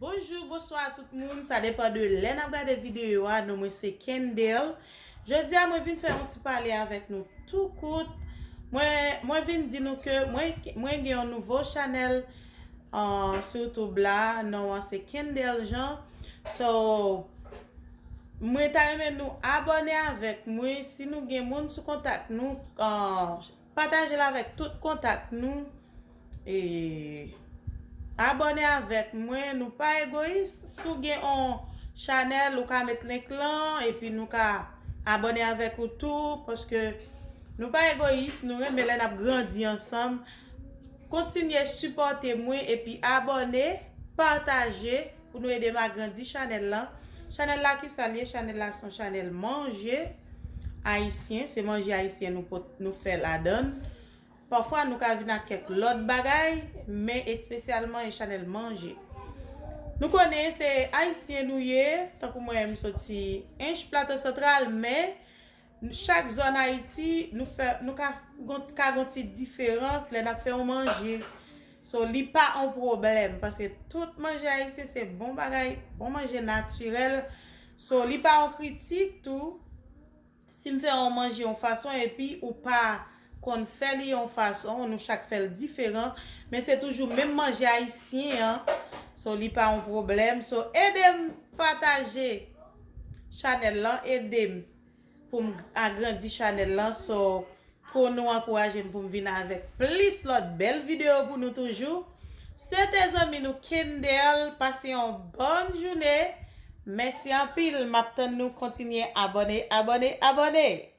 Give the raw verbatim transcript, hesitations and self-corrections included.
Bonjou, bonswa tout moun. Sa depann de lè n ap gade videyo a. Non mwen se Kendel. Jodi a mwen vin fè yon ti pale avèk nou tou kout. Mwen, mwen vin di nou ke mwen, mwen gen yon nouvo chanèl uh, sou YouTube la. Non an se Kendel Jean. So, mwen ta renmen nou abòne avèk mwen. Si nou gen moun sou kontak nou, uh, pataje l avèk tout kontak nou. E abòne avèk mwen, nou pa egoyis. Si w gen yon chanèl, ou ka met link lan, epi nou ka abòne avèk ou tou, paske nou pa egoyis, nou renmen lè n ap grandi ansanm. Kontinye sipòte mwen, epi abòne, pataje, pou nou ede m agrandi chanèl lan. Chanèl la ki sa l ye? Chanèl la se yon chanèl manje ayisyen, se manje ayisyen nou, pot, nou fè ladan l. Pafwa nou ka vin ak kèk lòt bagay, men espesyalman e chanèl manje. Nou konnen se ayisyen nou ye, tankou mwen menm soti Ench Plato Santral, men chak zòn Ayiti nou fè, nou ka, ka gon ti diferans lè n ap fè yon manje. So li pa yon pwoblèm, paske tout manje ayisyen se bon bagay, bon manje natirèl. So li pa yon kritik tou. Si m fè yon manje yon fason epi ou pa konn fè li yon fason, nou chak fè l diferan, men se toujou menm manje ayisyen an. So li pa yon pwoblèm. So ede m pataje chanèl lan, ede m pou m agrandi chanèl lan. So pou nou ankouraje m pou m vin avèk plis lòt bèl videyo pou nou toujou. Se te zanmi nou Kendel, pase yon bòn jounen. Mèsi anpil, m ap tann nou kontinye abòne, abòne, abòne.